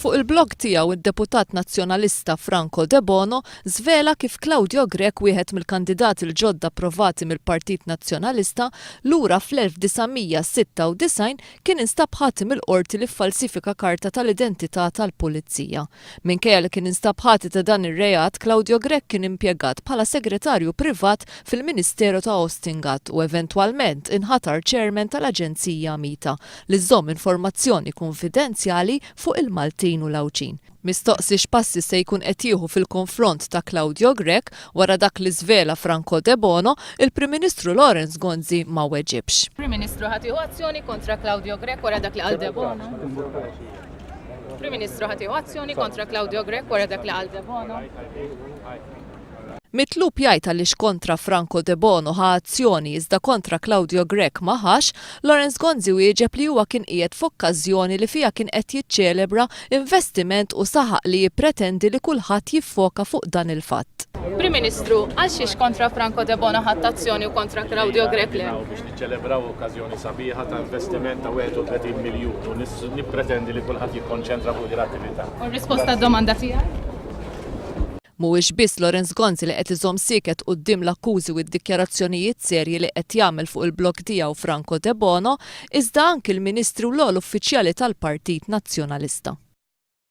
Fuq il-blog tiegħu d-deputat Nazzjonalista Franco Debono żvela kif Claudio Grech wieħed mill-kandidati l-ġodda approvati mill-Partit Nazzjonalista lura fl-1996 kien instab ħati mill-Qorti li ffalsifika karta tal-identità tal-Pulizija. Minkejja li kien instab ħati ta' dan ir-reat, Claudio Grech kien impjegat bħala segretarju privat fil-Ministeru ta' Austin Gatt u eventwalment inħatar chairman tal-Aġenzija MITA li żżomm informazzjoni kunfidenzjali fuq il-Maltin u l-Għawdxin. Mistoqsi x'passi se jkun qed jieħu fil-konfront ta' Claudio Grech wara dak li żvela Franco Debono, il-Prim Ministru Lawrence Gonzi ma weġibx. Prim Ministru ħa tieħu azzjoni kontra Claudio Grech wara dak li qal Debono? Prim Ministru ħa tieħu azzjoni kontra Claudio Grech wara dak li qal Debono? Mitlub jgħid għaliex kontra Franco Debono ħa azzjoni iżda kontra Claudio Grech ma ħax, Lawrence Gonzi wieġeb li huwa kien qiegħed f'okkażjoni li fiha kien qed jiċċelebra investiment u saħaq li jippretendi li kulħadd jiffoka fuq dan il-fatt. Prim Ministru, għal xiex kontra Franco Debono ħadt azzjoni u kontra Claudio Grech le? Biex niċċelebraw okkażjoni sabiħa ta' investiment ta' 31 miljun u nippretendi li kulħadd jikkonċentra fuq din l-attività. U r-risposta għad-domanda tiegħi? Mhuwiex biss Lawrence Gonzi li qed iżomm sieket quddiem l-akkużi u d-dikjarazzjonijiet serji li qed jagħmel fuq il-blog tiegħu Franco Debono, iżda anki l-Ministri u l-ogħla uffiċjali tal-Partit Nazzjonalista.